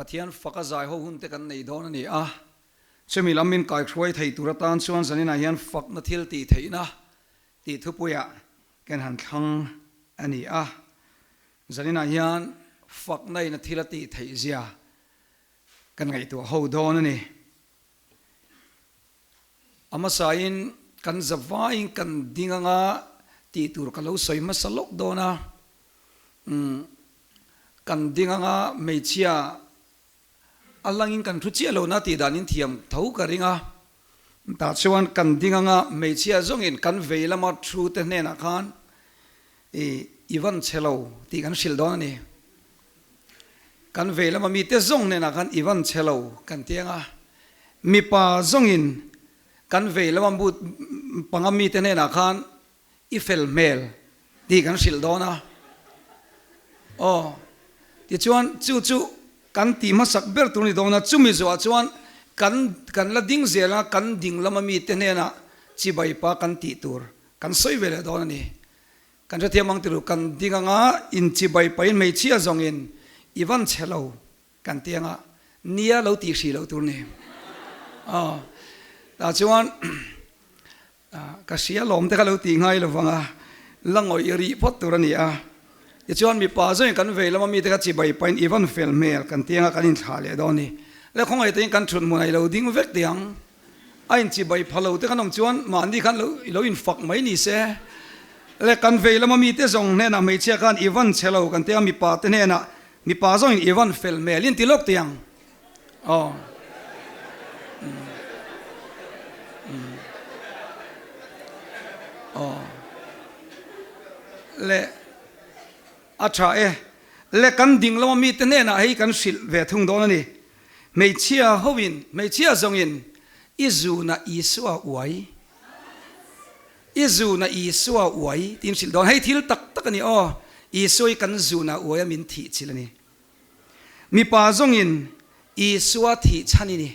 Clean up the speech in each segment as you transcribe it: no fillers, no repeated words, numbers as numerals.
Pathian faka zai ho hun te kan nei dawn a ni a, chumi lam min kaihruai thei tur atan chuan zaninah hian fakna thil tih theihna tih thupuiah kan han thlang a ni a. Zaninah hian fakna in a thil a tih theih zia kan ngaihtuah ho dawn a ni. A hmasain kan zavaiin kan ding anga tih tur ka lo sawi hmasa lawk dawn a. Umm kan ding anga hmeichhia a langin kan thu chiah lohna tih danin thiam tho ka ring a. Tah chuan kan ding anga hmeichhia zawngin kan vei lama thu te hnenah khan i i van chhe lo tih kan hrilh dawn a ni. Kan vei lama mite zawng hnenah khan i van chhe lo kan ti anga, mipa zawngin kan vei lama but panga mite hnenah khan i fel hmel tih kan hrilh dawn a. Aw, tichuan chu chu kan tih hmasak ber tur a ni dawn a, chumi zuah chuan kan kan la ding zel a, kan ding lama mite hnenah chibai pa kan tih tur kan sawi ve leh dawn a ni. Kan hrethiam ang tiru, kan ding anga inchibai pahin hmeichhia zawngin i van chhe lo kan ti anga nia lo tih hrih loh tur ni. Aw, tah chuan ka hria lawm te kha lo tih ngai lo vanga la ngawih rih phawt tur a ni a. Tichuan mipa zawngin kan vei lama mite kha chibai pahin i van fel hmel kan ti anga kan inthlah leh dawn a ni. Le khawngaih takin kan thut hmunah i lo ding vek teh ang. A inchibai pha lo te khan awm chuan mahni khan lo lo infak mai ni se. Le kan vei lama mite zawng hnenah hmeichhia khan i van chhe lo kan tia mipa te hnenah mipa zawngin i van fel hmel in ti lawk teh ang. Aw. Aw. Le a tha e. Le kan ding lama mite hnenah hei kan hrilh ve thung dawn a ni. Hmeichhia hoin, hmeichhia zawngin i zuna Isua uai, i zuna Isua uai tiin hrilh dawn. Hei thil tak tak a ni aw, Isua hi kan zuna uai a min thih chilh a ni. Mipa zawngin Isua thih chhan i ni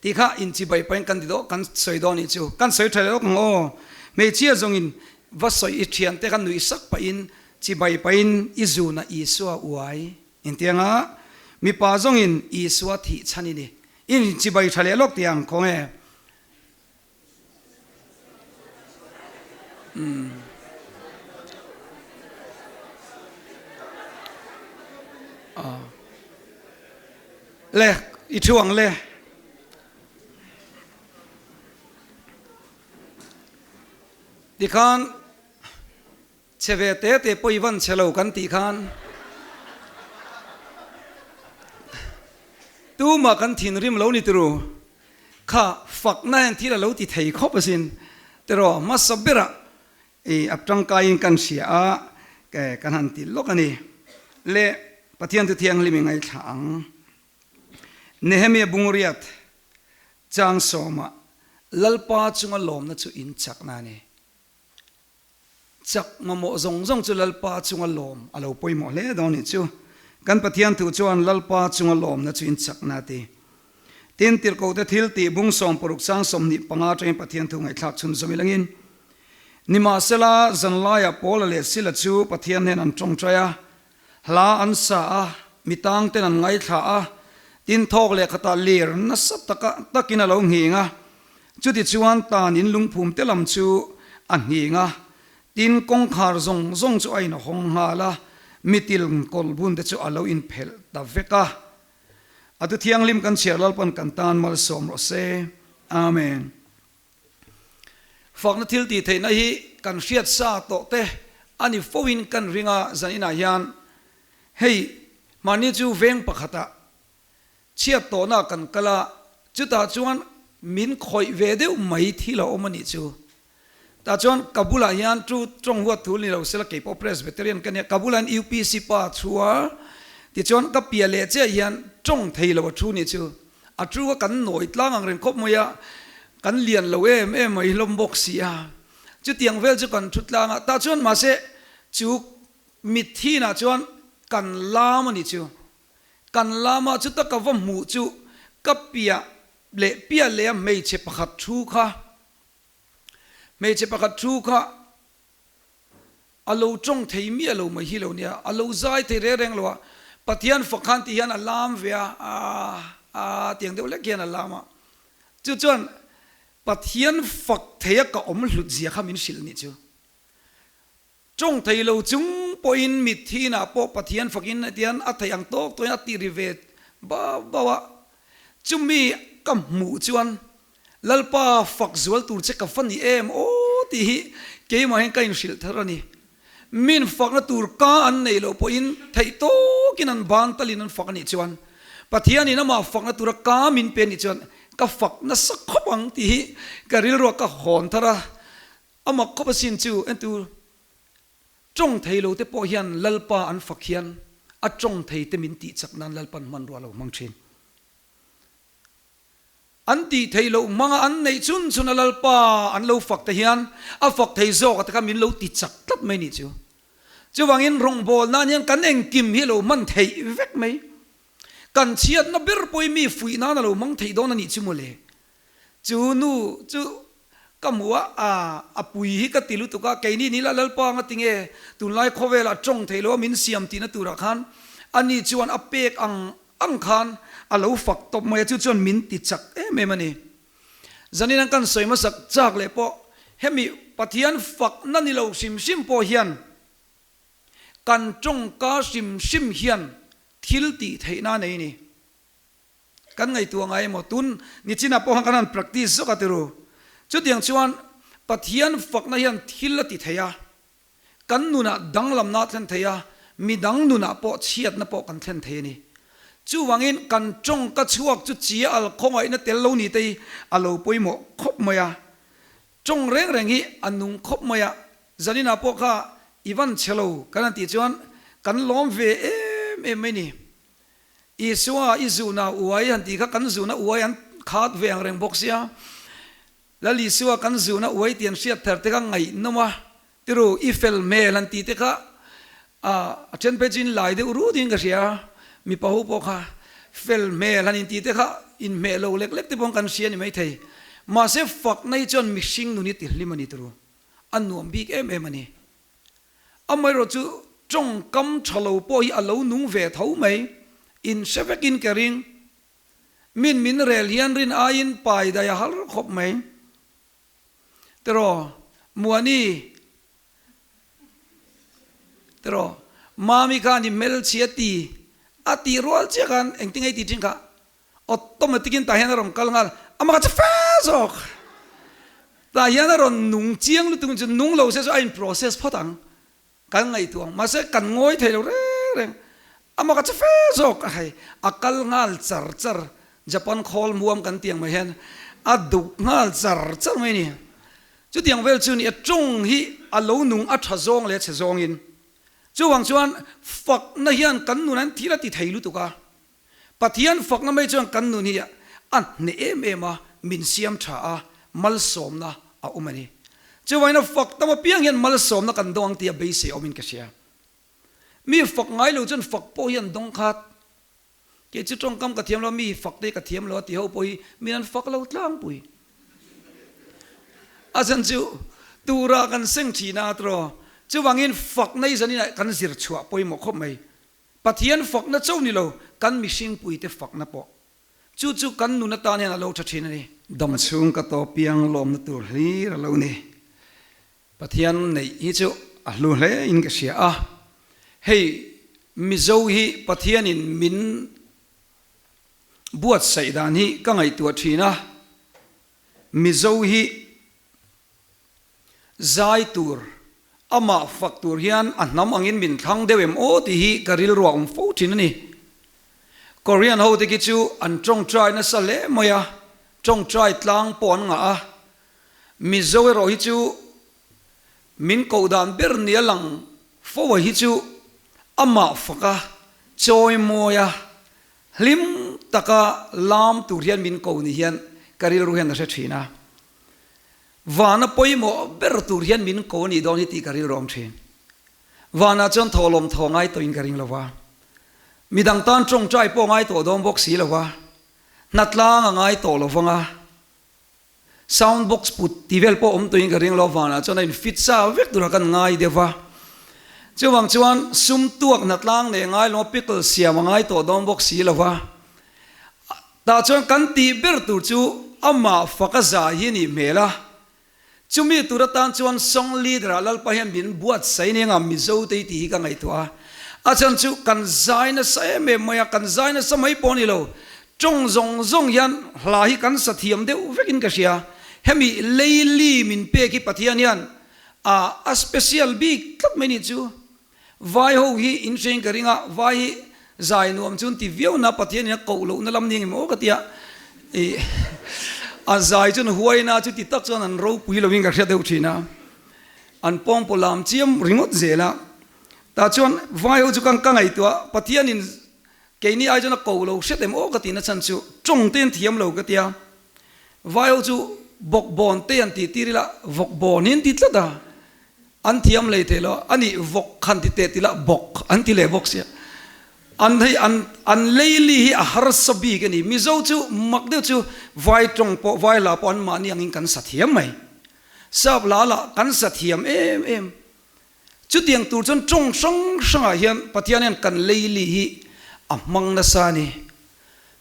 tih kha inchibai pahin kan ti dawn, kan sawi dawn nih chu. Kan sawi tha leh lawk ang aw. Hmeichhia zawngin va sawi i thiante kha nuih sak pahin chibai pahin i zuna Isua uai. Intianga mipa zawngin Isua thih chhan i ni. In chibai tha leh lawk tih ang khaw nge? Umm. Aw. Le, i thu ang le. Tikhan. Chhe ve te te pawh i van chhe lo kan tih khan tumah kan thinrim lo ni turu kha fakna hian thil a lo ti thei khawp asin tiraw hmasa berah i a tangkaiin kan hria a kan han ti lawk a ni le Pathian thu thianghlim i ngaithla ang Nehemia Bungriat chang sawmah Lalpa chunga lawmna chu in chakna a ni. Chak mamawh zawng zawng chu Lalpa chunga lawm a lo pawimawh hle dawn nih chu. Kan Pathian thu chuan Lalpa chunga lawmna chu in chakna a ti. Tin, tirhkohte thil tih bung 60 sang 25 atangin Pathian thu ngaihthlak chhun zawm ilangin, Nimahsela, zanlaiah Paula leh Sila chu Pathian hnen an tawngtai a, hla an sa a, mi tangten an ngaithla a, tin thawk leh khatah lir nasa taka takin a lo nghing a, chutichuan tan in lungphum te lam chu a nghing a, tin kawngkhar zawng zawng chu a inhawng nghal a, mitil kawlbun te chu a lo inphelh ta vek a. A tu thianghlim kan chhiar Lalpan kan tan malsawm rawh se. Amen. Fakna thil tih theihna hi kan hriat sa tawh te a ni fo in kan ring a, zan inah hian hei mahni chu veng pakhatah chhiat tawhna kan kal a, chutah chuan min khawih ve deuh mai thil a awm a nih chu. Tah chuan ka bulah hian chu tawng huat thu ni lo sela keipawh Presbyterian ka nia, ka bulah hian UPC pa a thu a, tichuan ka piah leh chiah hian tawng thei lo a thu nih chu. A chu a kan nawi tlang ang reng khawp mai a, kan lian lo em em mai hlawm bawk si a. Chutiang vel chu kan thu tlang a, tah chuan mahse chu mitthi inah chuan kan lam a ni chu. Kan lam a, chuta ka va hmuh chu ka piah leh piah leh a hmeichhe pakhat thu kha, hmeichhe pakhat thu kha A lo tawng thei miah lo mai hi lo nia, a lo zai thei reng reng lo a. Pathian fak khan ti hian a lam ve a, a a tiang deuh lek hian a lam a. Chu chuan Pathian fak theia ka awm hlut zia kha min hrilh nih chu. Tawng thei lo chung pawhin mitthi inah pawh Pathian fakin hetian a theih ang tawk tawhin a ti ri ve bauh bauh a. Chumi ka hmuh chuan Lalpa fak zual tur che ka va ni em aw tih hi keimah hian ka inhrilh thar a ni. Min fakna tur ka an neih loh pawhin theih tawkin an ban talin an fak a nih chuan Pathianin amah fakna tura ka min pe a nih chuan ka fak nasa khawp ang tih hi ka rilruah ka hawn thar a. A mak khawp asin chu entu tawng thei lo te pawh hian Lalpa an fak hian a tawng thei te min tih chak nan Lalpan hmanrua a lo hmang thin. An tih theih loh hmanga an neih chun chun a Lalpa an lo fak te hian a fak thei zawk a te kha min lo ti chak tlat mai nih chu. Chuvangin rawngbâwl nan hian kan engkim hi a lo hman theih vek mai. Kan chhiatna ber pawhin mi fuih nan a lo hmang theih dawn a nih chu mawle. Chu nu chu ka hmu a, a a pui hi ka ti lutuk a, keini ni la Lalpa anga tinge tunlai khawvelah tawng theih loh a min siam tihna turah khan ani chuan a pek ang ang khan a lo fak tawp mai a, chu chuan min ti chak em em a ni. Zanin an kan sawi hmasak chak leh pawh hemi Pathian fakna ni lo hrim hrim pawh hian kan tawngka hrim hrim hian thil tih theihna a nei a ni. Kan ngaihtuah ngai emaw? Tun nichinah pawh khan kan han practice zawk a tiru. Chutiang chuan Pathian fakna hian thil a ti thei a, kan nunah danglamna a thlen thei a, midang nunah pawh chhiatna pawh kan thlen thei a ni. Chuvangin kan tawngka chhuak chu chia al khawngaihna tel lo ni te hi a lo pawimawh khawp mai a. Tawng reng reng hi a nung khawp mai a, zaninah pawh kha i van chhe lo kan han tih chuan kan lawm ve em em mai ni. Isua i zuna uai han tih kha kan zuna uai an khat ve ang reng bawk sia. Lal Isua kan zuna uai tih an hriat ther te kha ngaihnawm a, tiru i fel hmel han tih te kha a then phei chu in lai deuh rut in ka hria, mipa ho pawh kha fel hmel han intih te kha inhmeh lo lek lek te pawh kan hria ni maithei. Mahse fakna hi chuan mihring nun hi ti hlim a ni tiru, a nuam bik em em a ni. Amaherawh chu tawngkam tha lo pawh hi a lo nung ve tho mai, in hre vekin ka ring. Min min rel hian rin aiin pai daih a har khawp mai. Tiraw, Muani, tiraw, Mami khan i hmelchhia ti a tih rual chiah khan engtin ngei tih thin kha automatic in tah hian a rawn kal nghal, amah kha chu fe zawk. Tah hian a rawn nung chiang lutuk chu nung lo se chu a in process phawt ang, kan ngaihtuah ang, mahse kan ngawi thei lo reng reng, amah kha chu fe zawk a hei, a kal nghal char char, Japan khawl muam kan tih ang mai hian a duk nghal char char mai a ni. Chutiang vel chu ni a tawng hi a lo nung a tha zawng leh a chhe zawngin. Chuvang chuan fakna hian kan nun an thil a ti thei lutuk a. Pathian fakna mai chuan kan nun hi a hneh em em a, min siam tha a, malsawmna a awm a ni. Chuvangin a fak tam apiang hian malsawmna kan dawng ang tih a beisei awmin ka hria. Mi fak ngai lo chuan fak pawh hi an dawng khat. Kei chu tawngkam ka thiam lo a, mi fak te hi ka thiam lo a ti ho pawh hi min an fak lo tlangpui. A chhan chu tura kan seng thin a tiraw. Chuvangin fakna hi zanin kan zir chhuah pawimawh khawp mai. Pathian fakna chauh ni lo, kan mihringpuite fakna pawh. Chu chu kan nun atan hian a lo tha thin a ni. Dam chhung ka tawp piang lawmna tur hlir a lo ni. Pathian neih hi chu a hlu hle in ka hria a. Hei Mizo hi Pathianin min buatsaih dan hi ka ngaihtuah thin a. Mizo hi Zai tur, amah fak tur hian a hnam angin min thlang deuh em aw tih hi ka rilru a awm fo thin a ni. Korean ho te khi chu an tawngtai nasa hle mai a, tawngtai tlang pawh an ngah a. Mizo erawh hi chu min koh dan ber nia lang fo a hi chu amah faka chawimawi a, hlim taka lam tur hian min ko ni hian ka rilru hian a hre thin a. Vana pawimawh ber tur hian min ko anih dawn hi tih ka rilru awm thin. Vanah chuan thawhlawm thaw ngai tawhin ka ring lo va. Midang tan tawngtai pawh ngai tawh dawn bawk si lo va. Hnatlang a ngai tawh lo vang a. Sound box put ti vel pawh awm tawhin ka ring lo. Vanah chuan a in fit sa vek tura kan ngai deuh va. Chuvang chuan sum tuak hna tlang nei ngai lo pickle siam a ngai tawh dawn bawk si lo va. Tah chuan kan tih ber tur chu amah fak a zai hi nih hmel a. Chumi tur atan chuan song leader ah Lalpa hian min buatsaih nia nga Mizo te hi tih hi ka ngaihtuah a. A chhan chu kan zai nasa em em mai a, kan zai nasa mai pawh a ni lo. Tawng zawng zawng hian hla hi kan sa thiam deuh vekin ka hria. Hemi leili min pek hi Pathian hian a a special bik tlat mai nih chu. Vai ho hi in hrein ka ring a, vai hi zai nuam chu an ti viau na, Pathian in a koh lohna lam ni engemaw ka ti a, ih a zai chuan huaina chu ti tak chuan an ropui lovin ka hria deuh thin a, an pawngpaw lam chiam ringawt zel a, tah chuan vai ho chu ka ka ngaihtuah Pathian in keini ai chuan a koh lo hret em aw ka tihna chhan chu tawng te an thiam lo ka ti a, vai ho chu bawkbawn te an tih tir ila vawkbawn hi an ti tlat a. An thiam lei thei lo, a nih vawk khan ti teh ti lah bawk an ti leh bawk sia. An hei an an leili hi a harsa bik a ni. Mizo chu mak deuh chu vai tawng pawh vai hla pawh an mahni angin kan sa thiam mai. Sap hla lah kan sa thiam em em. Chutiang tur chuan tawng hrang hrangah hian Pathian hian kan leili hi a hmang nasa a ni.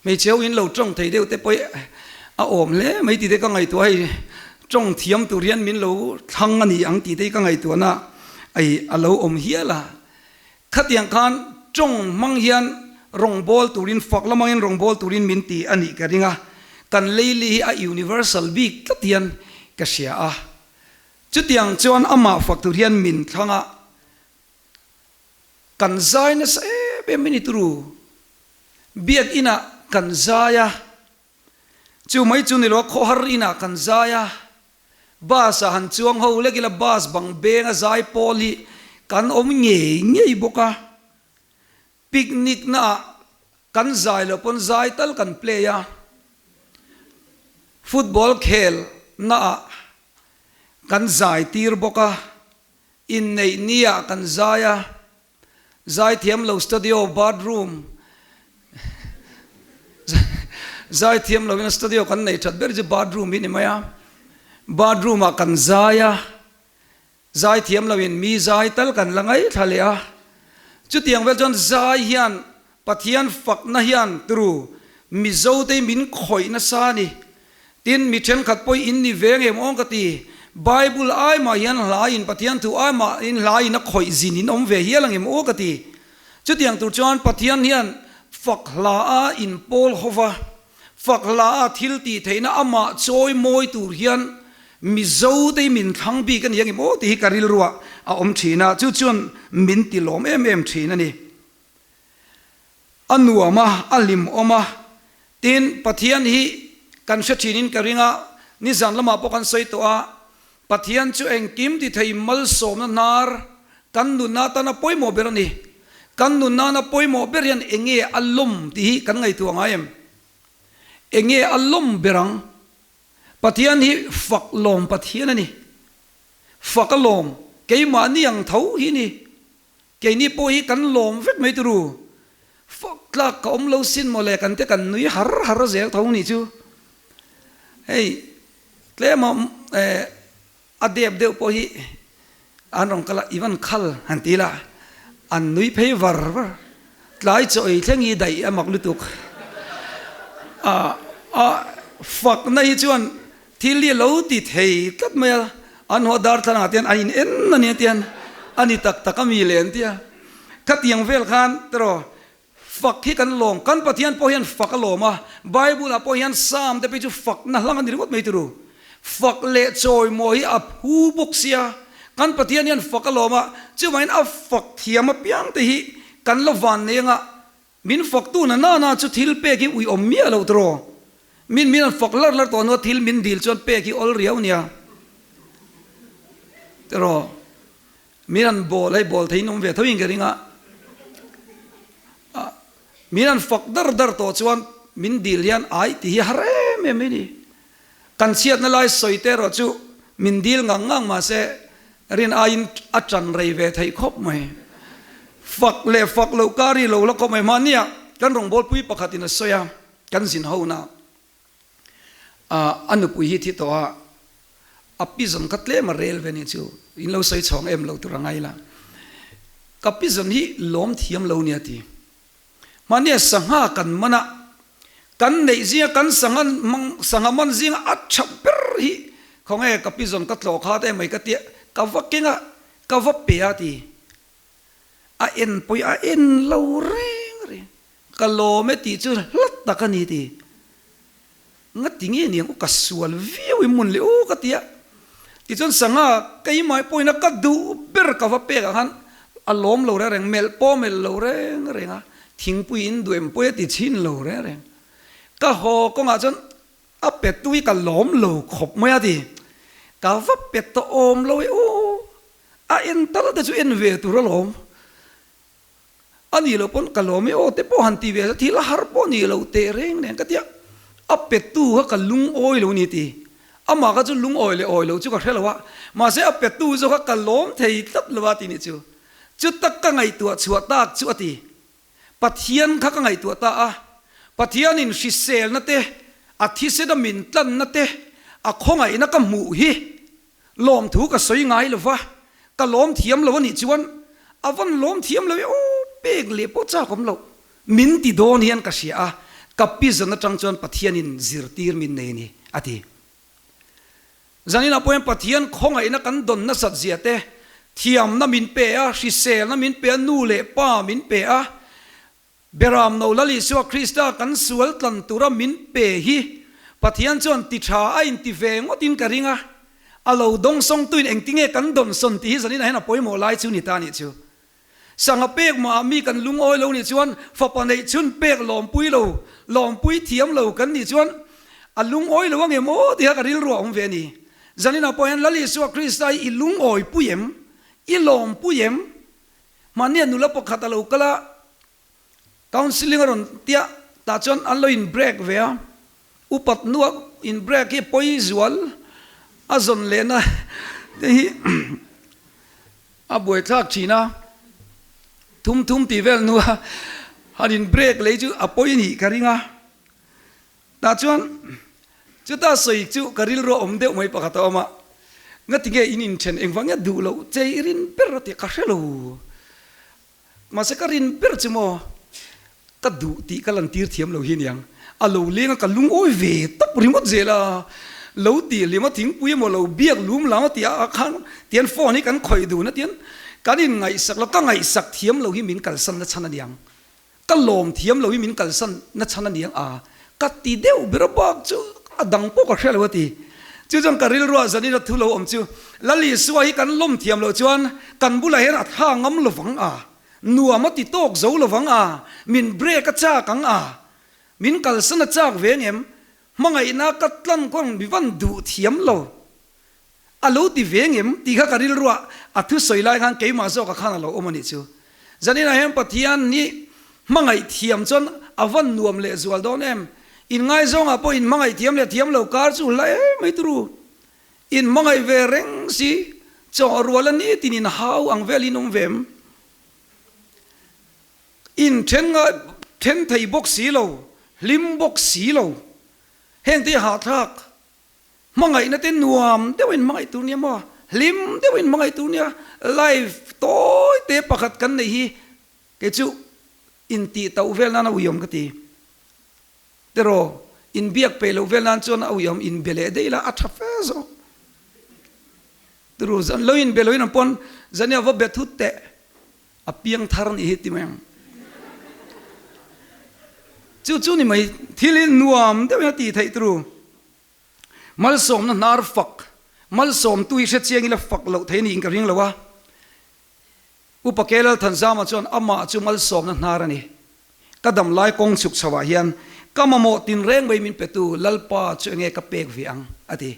Hmeichhe ho in lo tawng thei deuh te pawh a awm hle mai tih te ka ngaihtuah hei tawng thiam tur hian min lo thlang a ni ang tih te hi ka ngaihtuahna ei a lo awm hial a. Khatiang khan tawng hmang hian rawngbâwl turin fak lam angin rawngbâwl turin min ti a nih ka ring a, kan leili hi a universal bik tlat hian ka hria a. Chutiang chuan amah fak tur hian min thlang a. Kan zai nasa em em a ni turu. Biak inah kan zai a, chu mai chu ni lo a khawhar inah kan zai a, bus ah han chuang ho lek ila bus bang beng a zai pawl hi kan awm ngei ngei bawk a, picnic na ah kan zai loh pawn zai tal kan play a, football khel na ah kan zai tir bawk a. Inneih niah kan zai a, zaithiam lo studio bathroom zaithiam loin studio kan nei that ber chu bathroom hi ni mai a, bathroom ah kan zai a, zaithiam loin mi zai tal kan la ngaithla leh a, chutiang vel chuan zai hian Pathian fakna hian turu Mizo te min khawih nasa a ni. Tin, mi thenkhat pawh in ni ve ngem awng ka ti. Bible ai mah hian hla in Pathian thu ai mah in hla in a khawih zin in awm ve hial angem aw ka ti. Chutiang tur chuan Pathian hian fak hla a in pawl ho va, fak hla a thil tih theihna amah chawi mawi tur hian Mizo te hi min thlang bik a ni angem aw tih hi ka rilruah a awm thin a, chu chuan min ti lawm em em thin a ni. A nuam a, a hlim awm a. Tin, Pathian hi kan hre thinin ka ring a, nizan lamah pawh kan sawi tawh a, Pathian chu engkim ti thei malsawmna hnar kan nunna atana pawimawh ber a ni. Kan nunna ana pawimawh ber hian enge a lawm tih hi kan ngaihtuah ngai em? Enge a lawm ber ang? Pathian hi fak lawm Pathian a ni. Fak a lawm, keimahni ang tho hi ni. Keini pawh hi kan lawm vek mai turu. Fak tlak ka awm lo sin mawle kan te kan nui har har zel tho nih chu. Hei tlema eh a dep deuh pawh hi an rawn kal a i van khal han ti la an nui phei var var. Tlai chaw ei thleng hi daih a mak lutuk. A a fakna hi chuan Thil hi a lo ti thei tlat mai a, an haw darthlalang ah te hian a in en a nia tian a ni tak tak a mi le an ti a. Khatiang vel khan tiraw fak hi kan lawm, kan Pathian pawh hian fak a lawm a, Bible ah pawh hian Psalm te phei chu fakna hlang a ni ringawt mai turu. Fak leh chawimawi hi a phu bawk sia, kan Pathian hian fak a lawm a, chuvangin a fak thiam apiang te hi kan la van nei anga Min faktu na na na chu thil pek hi ui awm miah lo tiraw? Min min an fak lar lar tawh hnua thil min dil chuan pek hi awl riau nia tiraw? Min an bawl hei bawl theiin awm ve tho in ka ring a, min an fak dar dar tawh chuan min dil hian ai ti hi har em em mai ni. Kan chhiatna lai sawi te erawh chu min dil ngang ngang mahse Rin aiin a ṭan rei ve theih khawp mai. Fak leh fak loh kar hi lo la khawp mai. Mahnia kan rawngbawlpui pakhatin a sawi a, kan zin hona a nupui hi thi tawh a, a pi zawn kha tlem a rel ve ni chu in lo sawi chhawng em lo tur a ngai la. Ka pi zawn hi lawm thiam lo nia ti. Mahnia sangha kan man a, kan neih zinga kan sangha mang sangha man zinga a tha ber hi khawnge ka pi zawn ka tlawh kha te mai ka tia ka va keng a, ka va pe a ti. A en pawih a en lo reng reng. Ka lawm e tih chu hlat tak a ni ti. Ngati nge niang u ka sual viau i mun leh u ka ti a. Tichuan sangha keimah pawhin a ka duh ber ka va pek ah khan a lawm lo reng reng, melh pawh melh lo reng reng a, thingpui in duh em pawh a ti chhin lo reng reng. Ka haw kawngah chuan a pe tu hi ka lawm lo khawp mai a ti. Ka va pe tawh awm lo e u, a en tal te chu en ve tur alawm. A nih loh pawn ka lawm e aw te pawh han ti ve a, thil a har pawh nih loh teh reng nen ka ti a, a petu kha ka lungawi lo ni ti. Amah kha chu lungawi leh awi lo chu ka hre lo a, mahse a petu zawk kha ka lawm thei tlat lo a ti nih chu. Chutak ka ngaihtuah chhuah tak chu a ti. Pathian kha ka ngaihtuah ta a, Pathianin hriselna te, a thisena min tlanna te, a khawngaihna ka hmuh hi Lawmthu ka sawi ngai lo va, ka lawm thiam lo a nih chuan a van lawm thiam lo e aw, pek leh pawh chak awm loh. Min ti dawn hian ka hria a, ka pi zan atang chuan Pathianin zirtir min nei a ni, a ti. Zaninah pawh hian Pathian khawngaihna kan dawn nasat zia te, thiamna min pe a, hriselna min pe a, nu leh pa min pe a, Beram no Lal Isua Krista kan sual tlan tura min pe hi Pathian chuan ti tha a inti ve ngawtin ka ring a, a lo dawngsawngtuin engtinge kan dawnsawn tih hi zaninah hian a pawimawh lai chu ni ta nih chu. Sangha pek mah ah mi kan lungawi lo nih chuan fapa neih chhun pek lawmpui lo, lawmpui thiam lo kan nih chuan a lungawi lo angem aw tih kha ka rilru a awm ve a ni. Zaninah pawh hian Lal Isua Krista hi i lungawi pui em? I lawmpui em? Mahnia nula pakhat a lo kal a, counselling a rawn tia, tah chuan an lo in break ve a, upat hnua in break hi pawi zual a zawn lehna te hi a buaithlak thin a, thum thum tih vel hnua han in break lei chu a pawi nih ka ring a. Tah chuan chuta sawi chu ka rilru a awm deuh mai pakhat a awm a, ngatinge in inthen engvang nge duh loh che i rin ber a tih ka hre lo. Mahse ka rin ber chu maw ka duh tih ka lantir thiam lo hi niang, a lo leng a ka lungawi ve tawp ringawt zel a, lo tih hlim a thingpui emaw lo biak lum lam a tih ah khan tian phone hi kan khawih dun a tian kan inngaihsak lo, ka ngaihsak thiam lo hi min kalsan na chhan a niang. Ka lawm thiam lo i min kalsan na chhan a niang a, ka ti deuh ber a bak chu a dang pawh ka hre lo a ti. Chu chuan ka rilruah zanin a thu lo awm chu Lal Isua hi kan lawm thiam loh chuan kan bulah hian a tha ngam lovang a, nuam a ti tawk zo lovang a, min break a chak ang a, min kalsan a chak ve ngem, hmangaihna ka tlan kawng mi van duh thiam lo. A lo ti ve ngem tih kha ka rilruah a thusawi lai khan keimah zawkah khan a lo awm a nih chu. Zaninah hian Pathian hi hmangaih thiam chuan a van nuam leh zual dawn em? Inngaizawngah pawh inhmangaih thiam leh thiam lo kar chu hla em mai turu. Inhmangaih ve reng si, chawh rual a nitin inhau ang vel in awm ve em? Inthen ngai then thei bawk si lo, hlim bawk si lo. Hengte hi hahthlak. Hmangaihna te nuam deuhin hmangaih tur nia maw? Hlim deuhin hmangaih tur nia. Life tawi te pakhat kan neih hi kei chu intih tauh vel nan a uiawm ka ti. Teraw, inbiak peih loh vel nan chuan a uiawm inbe leh daih la a tha fe zawk. Turu, zan lo inbe loin ang pawn zania va be thut teh a piang thar nih hi ti mai ang. Chu chu ni mai thil hi nuam deuhin a tih theih turu. Malsawmna hnar fak, malsawmtu hi hrechiang ila fak loh thei niin ka ring lo a. Upa Kelal Thanzama chuan amah chu malsawmna hnar a ni. Ka damlai kawng chhuk chho ah hian ka mamawh tinreng mai min petu Lalpa chu enge ka pek ve ang a ti.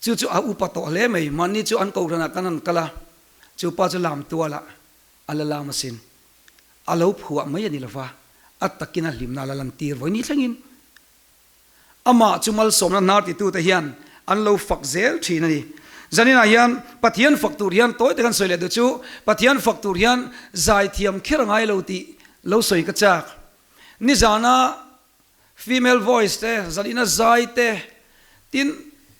Chu chu a upa tawh hle mai, mahni chu an kohhranah kan han kal a, chu pa chu lam tualah a la lam asin. A lo phuah mai a ni lova, a takin a hlimna a la lantir vawi ni thlengin. Amah chu malsawmna hnar titute hian an lo fak zel thin a ni. Zaninah hian Pathian fak tur hian tawi tak an sawi leh duh chu Pathian fak tur hian zaithiam kher a ngai lo tih lo sawi ka chak. Nizana female voice te, zanina zai te, tin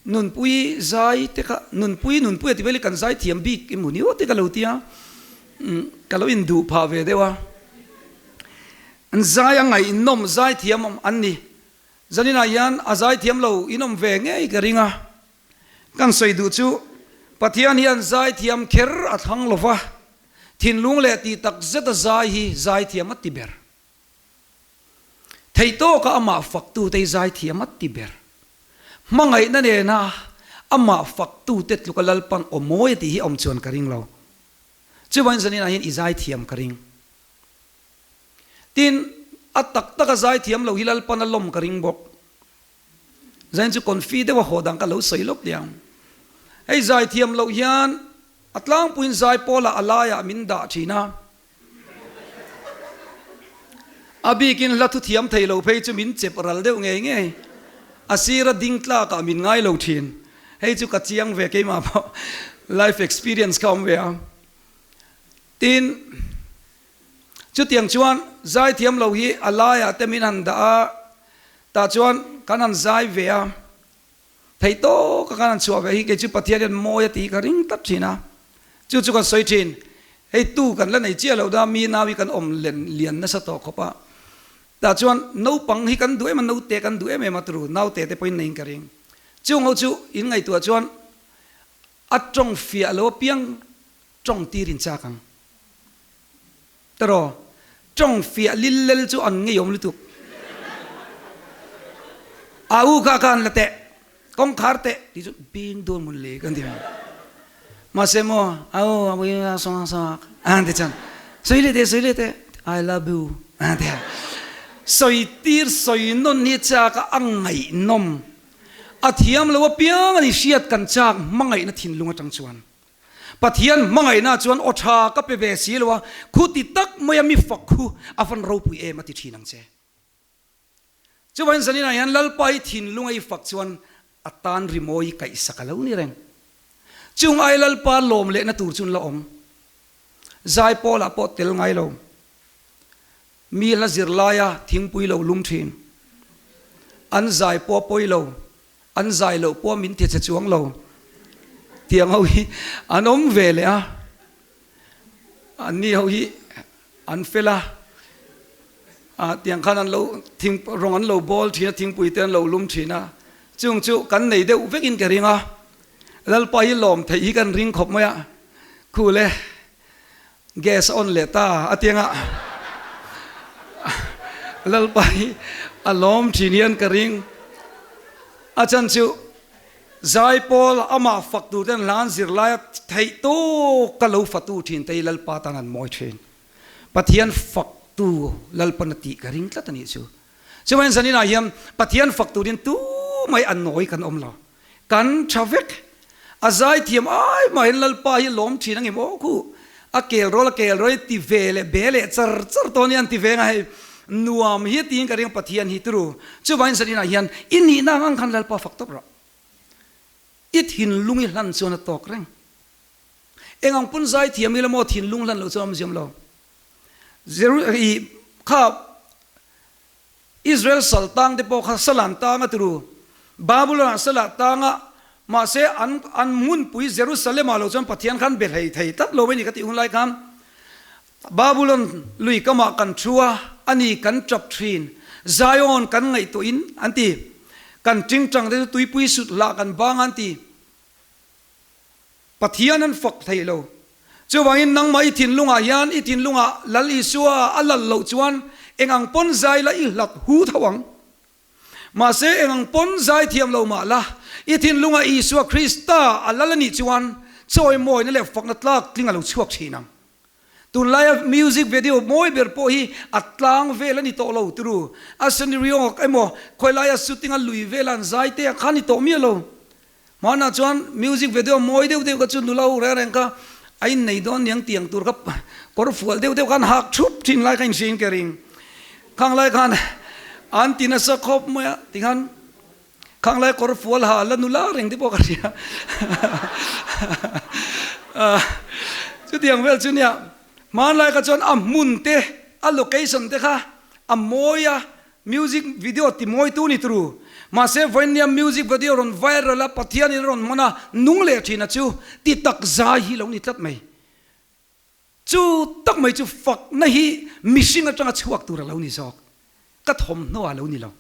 nunpui zai te kha nunpui nunpui a ti vel hi kan zaithiam bik emaw ni aw te ka lo ti a. Ka lo induh phah ve deuh a. An zai a ngaihnawm zaithiam awm an ni. Zaninah hian a zaithiam lo inawm ve ngei ka ring a. Kan sawi duh chu Pathian hian zaithiam kher a thlang lo va, thinlung leh tih tak zeta zai hi zaithiam a ti ber. Theih tawka amah faktute hi zaithiam a ti ber. Hmangaihna nena amah faktute tluka Lalpan aw mawi a tih hi awm chuan ka ring lo. Chuvangin zaninah hian i zaithiam ka ring. Tin, a tak taka zaithiam lo hi Lalpan a lawm ka ring bawk. Zain chu confi deuh a haw dang ka lo sawi lawk tih ang. Hei zaithiam loh hian a tlangpuiin zai pawlah a laiah min dah thin a. A bikin hla thu thiam thei lo phei chu min chep ral deuh ngei ngei. A sira ding tlakah min ngai lo thin. Hei chu ka chiang ve keimah pawh life experience kha awm ve a. Tin, chutiang chuan zaithiam lo hi a laiah te min han dah a, tah chuan kan han zai ve a. Theih tawka kan han chhuah ve hi kei chu Pathian hian mawi a tih hi ka ring tlat thin a. Chu chu kan sawi thin. Hei tu kan la nei chiah lo da mi nau hi kan awm len lian nasa tawh khawp a. Tah chuan naupang hi kan duh em a, naute kan duh em em a turu naute te pawhin neiin ka ring. Chung ho chu in ngaihtuah chuan a tawng fiah lo apiang tawng tir in chak ang. Teraw, tawng fiah lil lel chu an ngeiawm lutuk. A u kha khan la teh, kawngkhar teh tih chu bing dawn mun le kan ti mai. Mahse maw, a u a ui a sawng a sawng a an ti chuan, sawi leh teh, sawi leh teh, I love you an ti a. Sawi tir sawi nawn hi chak a a ngaihnawm. A thiam lo apiang a ni hriat kan chak hmangaihna thinlung atang chuan. Pathian hmangaihna chuan aw tha ka pe ve si lo a, khu ti tak maia mi fak khu a van ropui em a ti thin ang che. Chuvain zaninah hian Lalpa hi thinlunga i fak chuan a tan rimawi i kaihsak a lo ni reng. Chung ai Lalpa lawm lehna tur chu an la awm. Zai pawlah pawh tel ngai lo. Mi hla zir laia thingpui lo lum thin. An zai pawh a pawi lo. An zai loh pawh min ti che chuang lo tiang ho hi an awm ve leh a, an ni ho hi an fel a, ah tiang khan an lo thing rawng an lo bawl thin a, thingpui te an lo lum thin a, chung chu kan nei deuh vek in ka ring a, Lalpa hi lawm theih hi kan ring khawp mai a, khul e. Gas a on leh ta a tianga Lalpa hi a lawm thin hian ka ring. A chan chu Zaipawl amah fak tur ten hlan zirlai a theih tawk ka lo fatu thin te hi Lalpa tan an mawi thin. Pathian faktu Lalpan a tih ka ring tlat a nih chu. Chumain zaninah hian Pathian fak turin tumai a nawi kan awm lo. Kan tha vek. A zaithiam ai mahin Lalpa hi lawm thin angem aw khu. A kel rawl a kel rawl hi ti ve leh be leh char char tawh ania an ti ve nga hei. Nuam hi tiin ka ring Pathian hi turu. Chuvangin zaninah hian i nihna ang ang khan Lalpa fak tawp rawh. I thinlung i hlan chuan a tawk reng. Eng ang pawn zaithiam ila maw thinlung hlan loh chuan a awm ziam lo. Jeru i kha Israel sal tang te pawh kha sal an tang a turu. Babylon ah sal ah tang a, mahse an an hmunpui Jerusalem ah lo chuan Pathian khan be hlei thei tlat lo a ni ka tih hun lai khan Babylon lui kamah kan thu a, a ni kan tap thin, Zion kan ngaihtuah in an ti. Kan tingtang te chu tuipui sut hlah kan bang a an ti. Pathian an fak thei lo. Chuvangin nangmah i thinlungah hian i thinlungah Lal Isua a lal loh chuan eng ang pawn zai la i hlat hu tho ang. Mahse eng ang pawn zai thiam lo mah la, i thinlungah Isua Krista a lal a nih chuan chawimawina leh fakna tlak tling a lo chhuak thin ang. Tunlaia music video mawi ber pawh hi a tlang vel a ni tawh lo turu. A scenario emaw khawilaia shooting a lui vela an zai te kha a ni tawh miah lo. Hmanah chuan music video mawi deuh deuh kha chu nula ho reng reng kha a innei dawn niang tiang tur kha kawr fual deuh deuh khan hak thup thin lai kha inhriin ka ring. Khang lai khan an ti nasa khawp mai a tikhan khang lai kawr fual ha la nula reng te pawh ka hria. Chutiang vel chu nia hmanlai kha chuan a hmun te a location te kha a mawi a Music video ti mawitu ni turu. Mahse vawinia music video rawn viral a, Pathianin a rawn hman a, nung leh thin a chu ti tak zai hi lo ni tlat mai. Chu tak mai chu fakna hi mihring atanga chhuak tur a lo ni zawk. Ka thawmhnaw ah lo ni lo.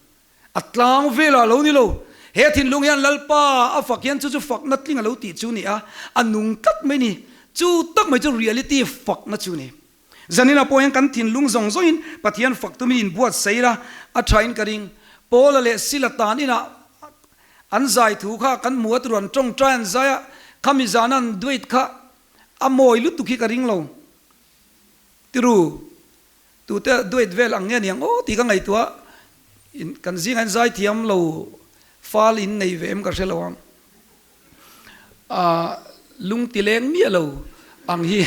A tlang velah a lo ni lo. He thinlung hian Lalpa a fak hian chu chu fakna tling a lo tih chu ni a, a nung tlat mai ni. Chu tak mai chu reality fakna chu ni. Zaninah pawh hian kan thinlung zawng zawngin Pathian fak tumin inbuatsaih ila a thain ka ring. Paula leh Sila tan inah an zai thu kha kan hmu a tur an tawngtai an zai a, khami zana an duet kha a mawi lutuk hi ka ring lo. Tiru, tute duet vel ang nge niang aw tih ka ngaihtuah in kan zingah hian zai thiam lo fal in nei ve em ka hre lo ang. Aah lung ti leng miah lo ang hi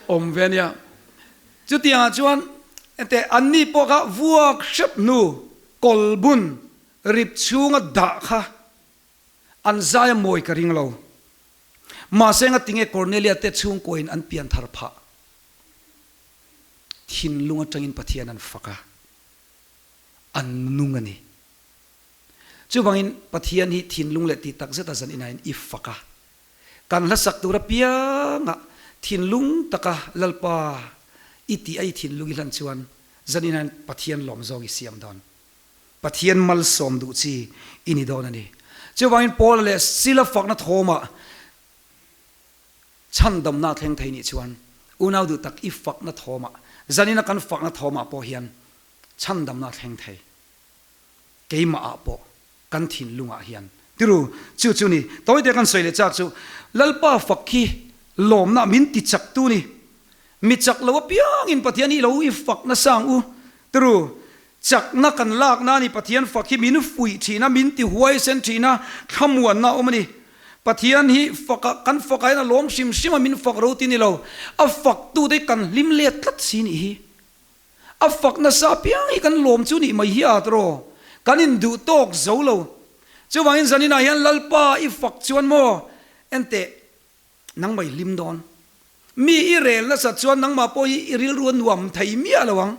awm ve ania. Chutiangah chuan enteh anni pawh kha vuak hrep hnu kawl bun rip chhunga dah kha an zai a mawi ka ring lo. Mahse ngatinge Cornelia te chhungkuain an pian thar phah? Thinlung atangin Pathian an fak a, an nung a ni. Chuvangin Pathian hi thinlung leh tih tak zeta zan inain i fak a. Kan hlasak tur apiangah thinlung taka Lalpa i tih a i thinlung i hlan chuan zan inain Pathian lawm zawng i siam dawn. Pathian malsawm duh chi i ni dawn a ni. Chuvangin Paula leh Sila fakna thawmah chhandamna a thleng thei nih chuan unau duh tak i fakna thawmah, zanina kan fakna thawmah pawh hian chhandamna a thleng thei. Keimah ah pawh kan thinlung ah hian tiru chu chu ni tawite kan sawi leh chak chu Lalpa fak hi lawmna min ti chak tu ni mi chak lo apiang in Pathian hi lo i fak nasa ang u tiru chakna kan lak na ni Pathian fak hi min fuih thin a min ti huaisen thin a thlamuanna a awm a ni Pathian hi fak ah kan fak ah hian a lawm hrim hrim a min fak ro ti ni lo a fak tu te hi kan hlim let tlat si nih hi. A fak nasa apiang hi kan lawm chu nih mai hi a tawh. Kan induh tawk zo lo. Chuvangin zaninah hian Lalpa i fak chuan maw enteh nangmah i hlim dawn. Mi i rel nasat chuan nangmah pawh hi i rilru a nuam thei miah lo ang.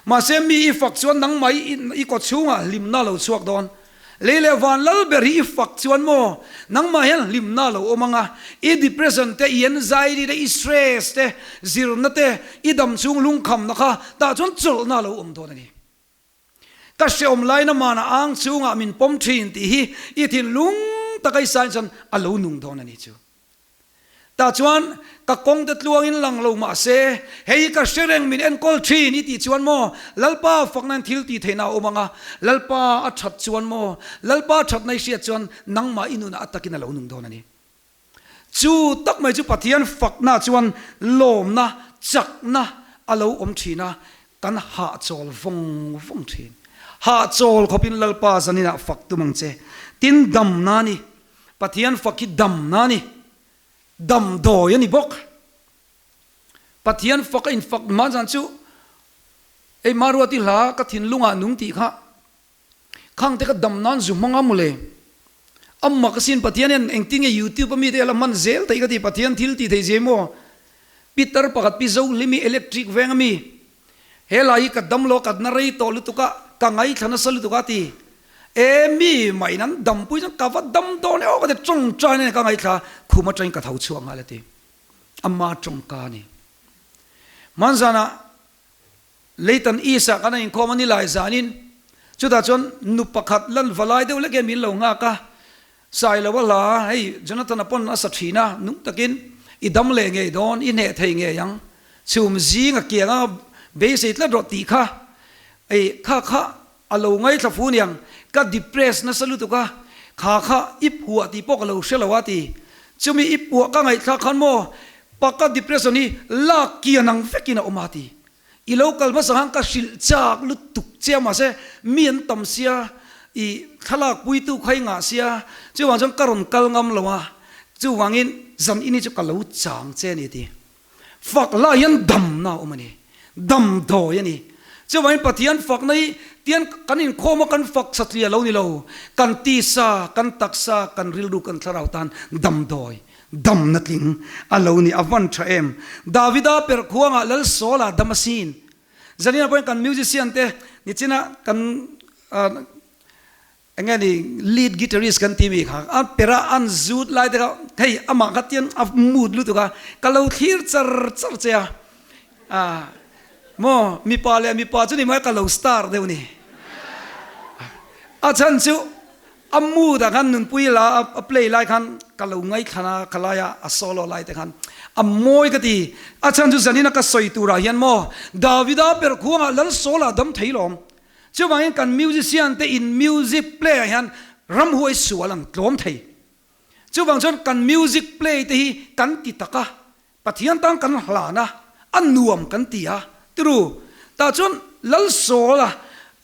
Mahse mi i fak chuan nangmah i kawchhungah hlimna a lo chhuak dawn. Lei leh van lal ber hi i fak chuan maw nangmah hian hlimna a lo awm ang a, i depression te, i anxiety te, i stress te, zirna te, i dam chhung lungkhamna kha tah chuan chawlhna a lo awm dawn a ni. Ka hreawm laina mana ang chungah min pawm thin tih hi i thinlung taka i sain chuan a lo nung dawn a ni chu. Tah chuan ka kawng te tluangin lang lo mah se, hei hi ka hre reng min enkawl thin i tih chuan maw Lalpa fakna in thil tih theihna a awm ang a, Lalpa a that chuan maw Lalpa thatna i hriat chuan nangmah i nunah a takin a lo nung dawn a ni. Chu tak mai chu Pathian fakna chuan lawmna, chakna a lo awm thin a, kan hahchawl vawng vawng thin. Hahchawl khawpin Lalpa zaninah fak tum ang che. Tin damna a ni. Pathian fak hi damna a ni. Damdawi a ni bawk. Pathian fak a infak hma zan chu ei Maruati hla ka thinlungah nung tih kha khang te kha dam nan zu hmang a mawle. A mak asin Pathian hian engtin nge YouTube a mite a la hman zel theih ka ti Pathian thil tih thei zia maw. Pitar pakhat pi Zohlimi electric veng a mi He lai hi ka damlo a katna rei tawh lutuk a, ka ngaithla nasa lutuk a ti. E mi mah in an dampui chuan ka va dam dawn e aw ka ti tawngtai nen ka ngaithla khum atangin ka tho chhuak nghal a ti. Ama tawngka a ni. Hmanzanah Leitan East ah kan a inkhawm a ni lai zanin chutah chuan nu pakhat lan valai deuh lek hian min lo nghak a, Sailoa hla hei Jonathan-a pawn a sa thin a, nung takin i dam leh ngei dawn, i hneh thei ngei ang, chhum zing a kiang a beisei tlat rawh tih kha ei kha kha a lo ngaithla fu niang, ka depress nasa lutuk a, kha kha i phuah tih pawh ka lo hre lo a ti, chumi i phuah ka ngaihthlak khan maw paka depression hi lak kian ang vekin a awm a ti. I lo kal hmasa khan ka hrilh chak lutuk che a mahse mi an tam sia i thlalak puitu kha i ngah sia chuvang chuan ka rawn kal ngam lo a chuvangin zan ini chu ka lo chang che a ni ti. Fak lah hian damna a awm a ni, damdawi a ni. Chuvangin Pathian fakna hi tian kan inkhawm a kan fak satliah lo ni lo, kan tisa, kan taksa, kan rilru, kan thlarau tan damdawi Damna tling a lo ni, a van tha em. Davida perh khuangah Lal Saul-a dam asin. Zanina pawhin kan musician te nichina kan eng nge ni lead guitarist kan ti mi kha a perh a an zut lai te kha. hei amah kha tian a mood lutuk a, ka lo thlir char char che a, ah maw mipa leh mipa chu ni mai ka lo star deuh ni. A chhan chu a mood ah khan nunpui la a play lai khan ka lo ngaithlan a, ka lai a a solo lai te khan a mawi ka ti. A chhan chu zanin a ka sawi turah hian maw Davida ber khuangah Lal Sawla dam thei lawm. Chuvangin kan musician te in music play ah hian ramhuai sual ang tlawm thei. Chuvang chuan kan music play te hi kan ti tak a, Pathian tan kan hlan a, a nuam kan ti a, tiru. Tah chuan Lal Sawl a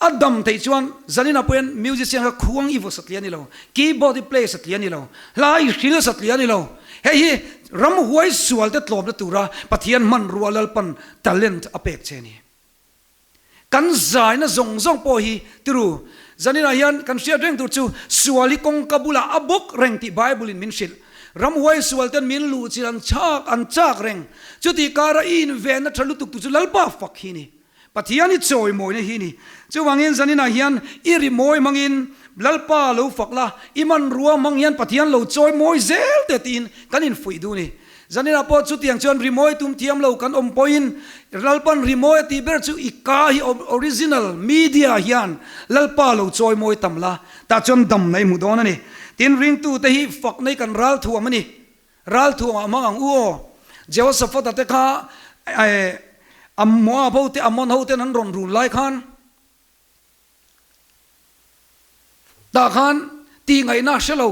a dam theih chuan zanin ah pawhin musician kha khuang i vaw satliah a ni lo, keyboard i play satliah a ni lo, hla i hril satliah a ni lo. Hei hi ramhuai sual te tlawmna tura Pathian hmanrua Lalpan talent a pek che a ni. Kan zaina zawng zawng pawh hi tiru, zaninah hian kan hriat reng tur chu sual hi kawngka bulah a bawk reng tih Bible in min hrilh. Ramhuai sual ten min luh chilh an chak an chak reng. Chutih kara i invenna tha lutuk tu chu Lalpa fak hi ni. Pathian i chawimawina hi ni. Chuvangin zaninah hian i rimawi hmangin Lalpa lo fak la, i hmanrua hmang hian Pathian lo chawimawi zel teh tiin kan infuih duh ni. Zaninah pawh chutiang chuan rimawi tum thiam lo kan awm pawhin Lalpan rimawi a tih ber chu i ka hi original media hian Lalpa lo chawimawi tam la, tah chuan dam na i hmu dawn a ni. Tin, ringtute hi fak nei kan ral thuam a ni. Ral thuamah hmang ang u aw. Jehoshaphat-a te kha Moab ho te Ammon ho ten an rawn run lai khan Tah khan tih ngaihna a hre lo.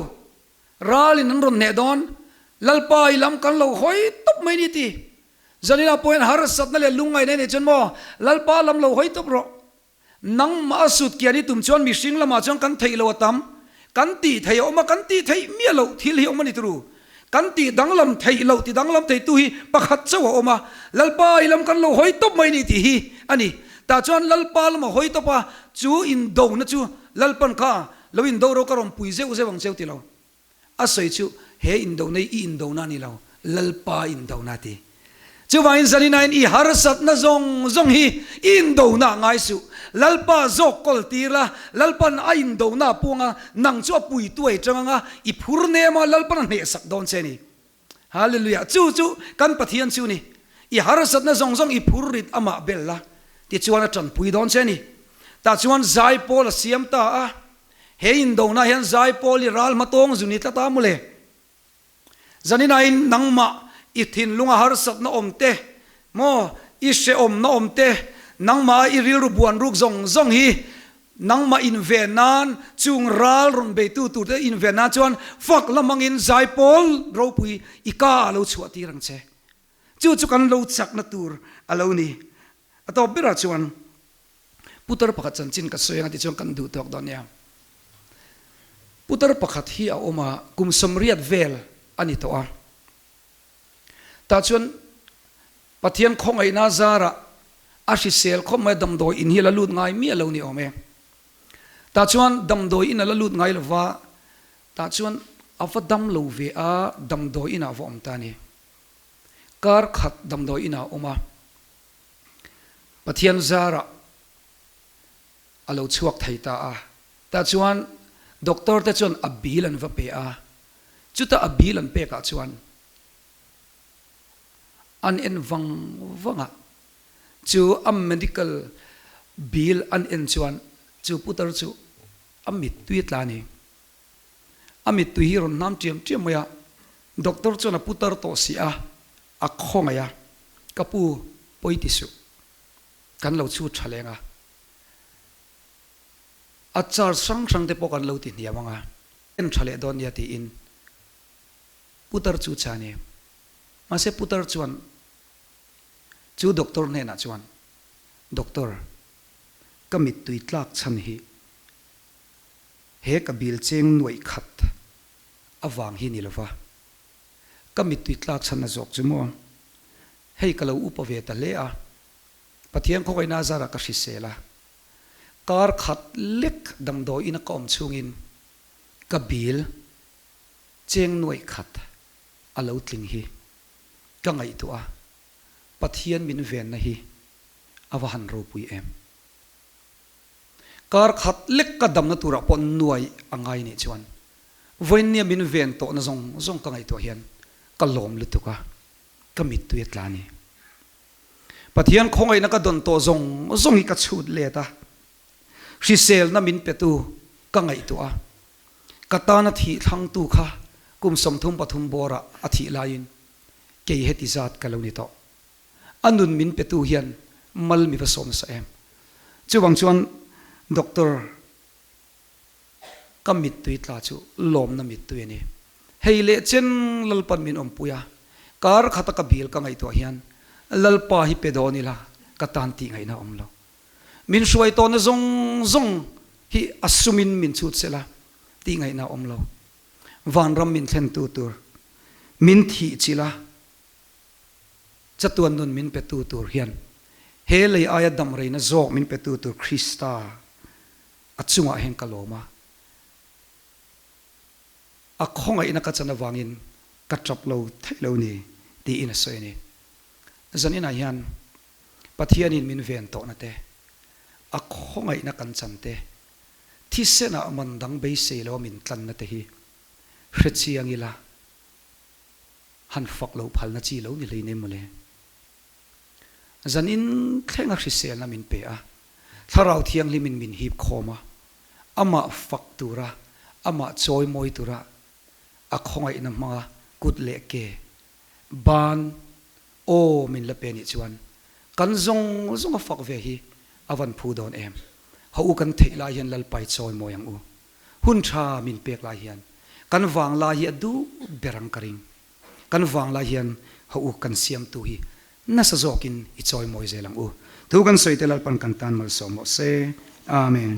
Ralin an rawn hneh dawn. Lalpa i lam kan lo hawi tawp mai ni ti. Zanina pawhin harsatna leh lungngaihna i neih chuan maw Lalpa lam lo hawi tawp rawh. Nangmah a sut kian i tum chuan mihring lamah chuan kan theih lo a tam. Kan tih theih a awm a, kan tih theih miah loh thil hi a awm a ni turu. Kan tih danglam theih loh ti danglam theitu hi pakhat chauh a awm a, Lalpa i lam kan lo hawi tawp mai ni tih hi a ni. Tah chuan Lalpa lam a hawi tawp a, chu indona chu Lalpan kha lo indo ro ka rawn pui zeuh zeuh ang cheu ti lo. A sawi chu he indona hi i indona a ni lo, Lalpa indona a ti. Chuvangin Zaninain i harsatna zawng zawng hi i indona ngai suh. Lalpa zawk kawl tir la, Lalpan a indona a puang a, nang chu a pui tuai tang anga i phur nem a, Lalpan a hnehsak dawn che a ni. Hallelujah! Chu chu kan Pathian chu ni. I harsatna zawng zawng i phur rit amah bel la, tichuan a tanpui dawn che a ni. Tah chuan zaipawl a siam ta a, he indona hian zaipawl i ral hmatawng zu ni tlat a mawle. Zaninain nangmah i thinlunga harsatna awm te, maw, i hrehawmna awm te, nangmah i rilru buan ruk zawng zawng hi nangmah inven nan, chung ral rawn beitu turte inven nan chuan fak la hmangin zaipawl ropui i ka a lo chhuah tir ang che. Chu chu kan lo chakna tur a lo ni. A tawp berah chuan Putar pakhat chanchin ka sawi anga tichuan kan duh tawk dawn nia. Putar pakhat hi a awm a, kum 80 vel a ni tawh a. Tah chuan Pathian khawngaihna zarah a hrisel khawp mai a, damdawi in hi a la lut ngai miah lo ni awm e. Tah chuan damdawi in a la lut ngai lo va, tah chuan a va dam lo ve a, damdawi inah a va awm ta a ni. Kar khat damdawi inah a awm a. Pathian zarah a lo chhuak thei ta a. Tah chuan doctor te chuan a bill an va pe a, chuta a bill an pekah chuan an en vang vang a, chu a medical bill an en chuan chu putar chu a mittui a tla a ni. A mittui hi rawn hnam ṭiam ṭiam mai a, doctor chuan a putar tawh si a, A khawngaih a, Ka pu, pawi ti suh. Kan lo chhut tha leng a. A charge hrang hrang te pawh kan lo ti hniam ang a, en tha leh dawn nia tiin putar chu chhan a ni. Mahse putar chuan chu doctor hnenah chuan, Doctor, ka mittui tlak chhan hi he ka bil cheng nuaih khat avang hi ni lova, Ka mittui tlak chhanna zawk chu maw? Hei ka lo upa ve ta hle a, Pathian khawngaihna zarah ka hrisel a, kar khat lek damdawi ina ka awm chhungin ka bil cheng nuaih khat a lo tling hi ka ngaihtuah a, Pathian min venna hi a va han ropui em. Kar khat lek ka damna turah pawh nuai a ngai nih chuan. Vawiinnia min ven tawhna zawng zawng ka ngaihtuah hian ka lawm lutuk a, ka mittui a tla a ni. Pathian khawngaihna ka dawn tawh zawng zawng hi ka chhut let a, hriselna min petu ka ngaihtuah a, ka tana thih thlangtu kha kum 33 bawrah a thih laiin kei heti zat ka lo ni tawh. A nun min petu hian mal mi va sawm nasa em. Chuvang chuan Doctor. Ka mittui tla chu lawmna mittui a ni. Hei leh chen Lalpan min awmpui a, kar khata ka bil ka ngaihtuah hian Lalpa hi pe dawn ila ka tan tih ngaihna a awm lo. Min hruai tawhna zawng zawng hi a sumin min chhut sela tih ngaihna a awm lo. Vanram min thlentu tur min thih chilh a, chatuan nun min petu tur hian he lei aia damreina zawk min petu tur Krista A chungah hian ka lawm a, a khawngaihna ka chan avangin ka tap lo theih lo ni tiin a sawi a ni. Zaninah hian Pathianin min ven tawhna te, a khawngaihna kan chan te, thisenah man dang beisei loa min tlanna te hi hre chiang ila han fak loh phalna chi lo ni hleinem mawle. Zanin thlenga hriselna min pe a, Thlarau Thianghlimin min hip khawm a, amah fak tura, amah chawimawi tura a khawngaihna hmanga kut leh ke, ban, aw min la pe nih chuan kan zawng zawnga fak ve hi a van phu dawn em. Haw u kan theih lai hian Lalpai chawimawi ang u. Hun tha min pek lai hian kan vang lai hi a duh ber ang ka ring. Kan vang lai hian haw u kan siamtu hi nasa zawkin i chawimawi zel ang u. Thu kan sawi te Lalpan kan tan malsawm rawh se. Amen.